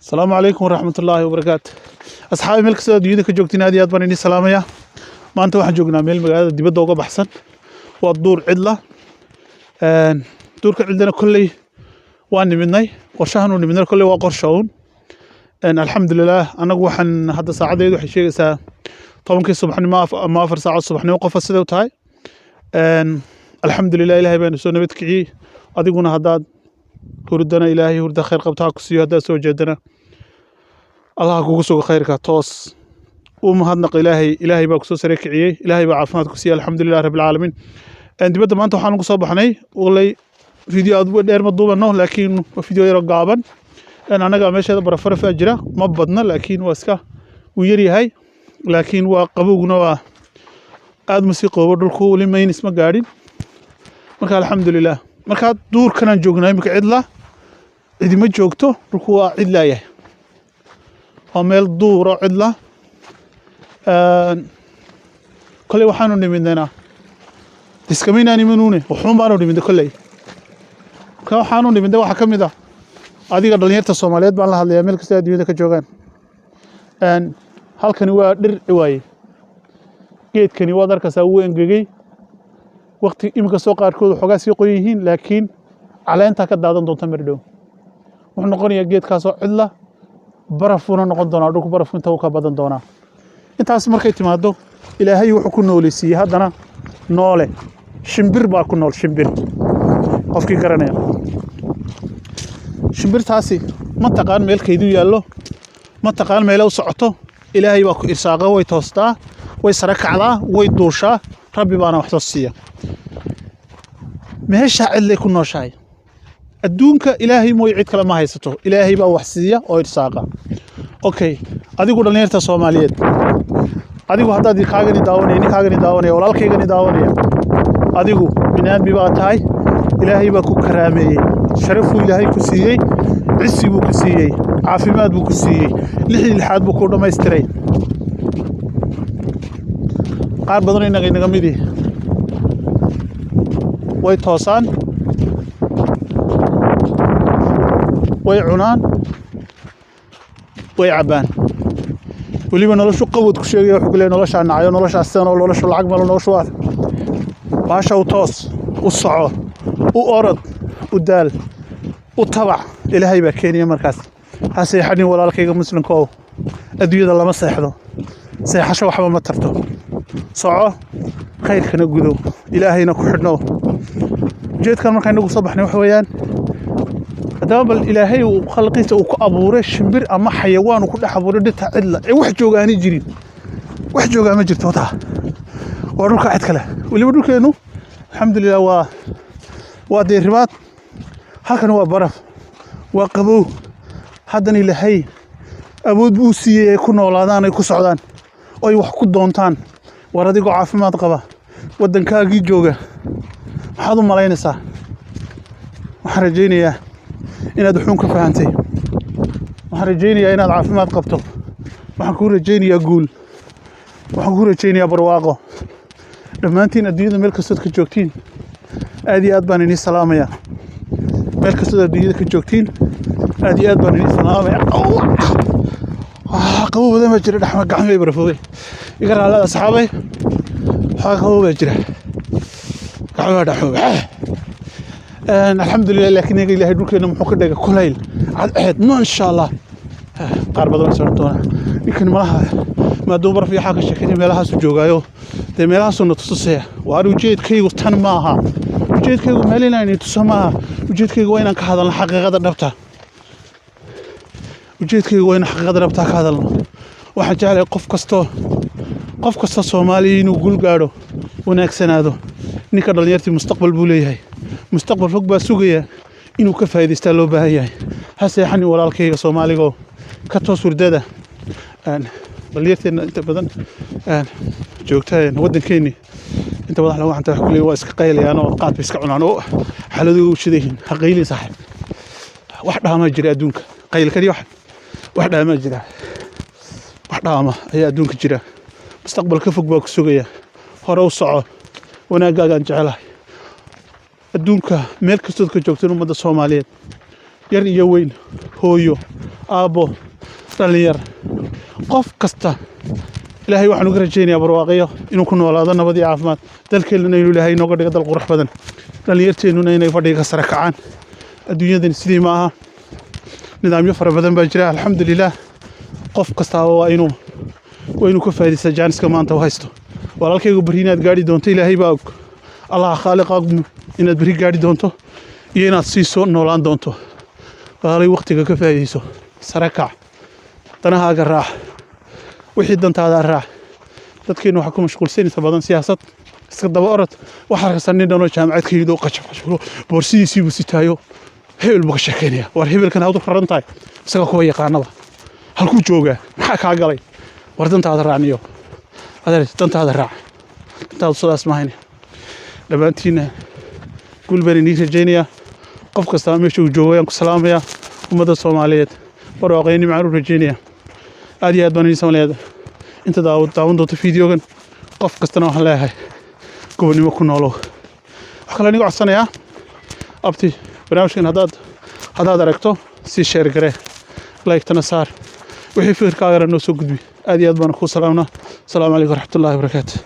Asalaamu calaykum waraxmatullaahi wabarakaatu. Asxaabi, meel kastoo adduunyada ka joogtiin, aad iyo aad baan idin salaamayaa. Maanta waxaan joognaa meel magaalada dibadda uga baxsan, waa duur cidla. Duurka cidlana kolley waa nimidnay, qorshahan u nimidnay kolley waa qorsha uun. Alxamdulilaah, annagu waxaan hadda saacadeedu waxay sheegaysaa 10-kii subaxnimo ama 4 saacood subaxnimo, qofa siday u tahay. Alxamdulilah, Ilaahay baanu soo nabad kiciyey. Adiguna haddaad hurdana, Ilaahay hurda khayr qabta ha ku siiyo. Haddaad soo jeedana, Allah ha kugu sugo khayrka. Toos u mahadnaq Ilaahay. Ilaahay baa kusoo sare kiciyey, Ilaahay baa caafimaad ku siiyey. Alxamdulilah rabbil caalamiin. Dibadda maanta waxaan ugu soo baxnay walay video aad u dheer ma duubano, laakiin waa video yaro gaaban. Annaga meesheeda barafarafaa jira, ma badna, laakiin waa iska wuu yar yahay, laakiin waa qabowguna waa aad ma sii qoobo, dhulku weli maynis ma gaadhin. Marka alxamdulilah, marka duurkanaan joognaa imika, cidla, cidi ma joogto, dhulku waa cidlaayahay, waa meel duuro cidla. Kolley waxaanu nimidnayna iskamaynaan imanuune, wuxuun baanu nimidnay kolley. Marka waxaanu nimidnay waxaa ka mid ah, adiga dhalinyarta Soomaaliyeed baan la hadlayaa, meel kasta adduunyada ka joogaan. Halkani waa dhir waaye, geedkani waad arkaysaa, wuu engegey waqti iminkastoo qaarkood waxoogaa sii qoyan yihiin, laakiin caleentaa ka daadan doonta mar dhow. Wuxuu noqonayaa geedkaasoo cidla, barafuuna noqon doonaa dhulku, barafku inta uu ka badan doonaa. Intaas markay timaado, Ilaahay wuxuu ku nooleysiiyey haddana noole, shimbir baa ku nool. Shimbir qofkii garanaya, shimbirtaasi ma taqaan meel kaydu yaallo, ma taqaan meele u socoto. Ilaahay baa ku irsaaqa, way toostaa, way sare kacdaa, way duushaa, Rabbi baana wax soo siiya. Meeshaa cidlay ku nooshahay. Adduunka Ilaahay mooye cid kale ma haysato, Ilaahay baa wax siiya oo irsaaqa. Okay, adigu dhallinyarta Soomaaliyeed, adigu haddaad kaagani daawanaya, ninkaagani daawanaya, walaalkaygani daawanaya, adigu biniaadmi baa tahay. Ilaahay baa ku karaameeyey, sharafuu Ilaahay ku siiyey, cisi buu ku siiyey, caafimaad buu ku siiyey, lixdii lixaad buu ku dhammaystiray. Qaar badanoo innaga inaga midii way toosaan, way cunaan, way cabbaan, weliba noloshu qawad ku sheegaya. Wuxuu ku leeyahay noloshaa nacayo, noloshaas sidan oo noloshu lacag malo, noloshu waa baasha. U toos, u soco, u orod, u daal, u tabac, Ilaahay baa keenaya. Markaas ha seexanin, walaalkayga muslimka ow. Adduunyada lama seexdo, seexasho waxba ma tarto. Soco, khayrkana gudo, Ilaahayna ku xidhno. Ujeedkan markaan inagu soo baxnay waxa weeyaan, haddaba bal Ilaahay uu khalqiisa uu ku abuuray shimbir ama xayawaan uu ku dhex abuuray dhirta cidla ee wax jooga aanay jirin. Wax joogaa ma jirto, wataa waa dhulka cid kale. Weliba dhulkeennu alxamdulilah waa diirimaad, halkan waa baraf, waa qabow. Haddana Ilaahay awood buu siiyey ay ku noolaadaan, ay ku socdaan, oo ay wax ku doontaan. War adigoo caafimaad qaba, waddankaagii jooga, maxaad u malaynaysaa? Waxaan rajaynayaa inaad wuxuun ka fahantay. Waxaan rajaynayaa inaad caafimaad qabto. Waxaan kuu rajaynayaa guul, waxaan kuu rajaynayaa barwaaqo. Dhammaantiin adduunyada meel kastood ka joogtiin, aad iyo aad baan inii salaamayaa. Meel kastood adduunyada ka joogtiin, aad iyo aad baan inii salaamaya. Qabow badan baa jira, dhexma gacmay barafoobay. Iga raallada asxaabay, waxaa qabow baa jira, gacmaha dhaxooba. Alxamdulilah, laakiin iyaga Ilahay dhulkeena muxuu ka dhigay kulayl, cadceed, maasha Allah. Qaar badan way socon doonaa, ninkan malaha maaduu baraf iyo waxaa ka sheekeynaya, meelahaasuu joogaayo, dee meelahaasuu na tusaya. Waar ujeedkaygu tan maaha, ujeedkaygu meel inaan tuso maaha. Ujeedkaygu waa inaan ka hadalno xaqiiqada dhabta. Ujeedkaygu waa inaan xaqiiqada dhabta ka hadalno. Waxaan jeclahay qof kastoo Soomaaliya inuu guul gaadho, wanaagsanaado. Ninka dhallinyartii mustaqbal buu leeyahay, mustaqbal fog baa sugaya, inuu ka faa'iidaystaa loo baahan yahay. Ha seexanin, walaalkayga Soomaaliga, oo ka toos hurdada. Dhallinyarteenna inta badan joogta waddankeenni, inta badan lagu xanta wax kuley waa iska qaylayaan oo qaad bay iska cunaan oo xaaladooda u shidayihiin. Ha qaylin, saaxiib, wax dhaamaa jira adduunka. Qaylkani wax dhaamaa jira, wax dhaama ayaa adduunka jira. Mustaqbal ka fog baa ku sugaya, hore u soco. Wanaaggaagaan jecelahay. Adduunka meel kastood ka joogteen, ummadda Soomaaliyeed, yar iyo weyn, hooyo, Aabbo, dhallinyar, qof kasta, Ilaahay waxaan uga rajaynayaa barwaaqiyo inuu ku noolaado, nabad iyo caafimaad. Dalkeennuna inuu Ilaahay inooga dhigo dal qurux badan, dhallinyarteennuna inay fadhiga ka sare kacaan. Adduunyadan sidii ma aha, nidaamyo fara badan baa jira, alxamdulilah. Qof kastaaba waa inuu ka faa'iidaysta jaaniska maanta u haysto. Walaalkaygu, berri inaad gaadhi doonto Ilaahay baa og. Allaha khaaliqa og inaad berri gaadhi doonto iyo inaad sii soo noolaan doonto. Walaalay, waqtiga ka faa'iidayso, sare kac, danahaaga raac, wixii dantaada raac. Dadkeenu waxaa ku mashquulsan inta badan siyaasad iska daba orod. Waxaa arkaysaa nin dhanoo jaamacad ka yimid oo qajab qajab, boorsidiisii buu sitaayo, hebel buu ka sheekaynaya. War hebelkan hawdu raran tahay, isaga kuwa yaqaanaba halkuu joogaa, maxaa kaa galay? War dantaada raacniyo, adeer, dantaada raac, dantaadu sidaas mahayne. Dhammaantiinna guul baan inii rajaynayaa. Qof kastaba meesha uu joogo ayaan ku salaamayaa. Ummadda Soomaaliyeed barwaaqayni macaan u rajaynayaa. Aad iyo aad baan idin Soomaaliyeed inta daawan doonto fiidiyogan, qof kastana waxaan leeyahay gobonnimo ku noolow. Waxaa kaloo iniga codsanayaa, abti, barnaamijkan haddaad aragto, sii share garee, like-tana saar, wixii fikirkaagana noo soo gudbi. Aad iyo aad baan kuu salaamnaa. Asalaamu calaykum waraxmatullahi wabarakaatu.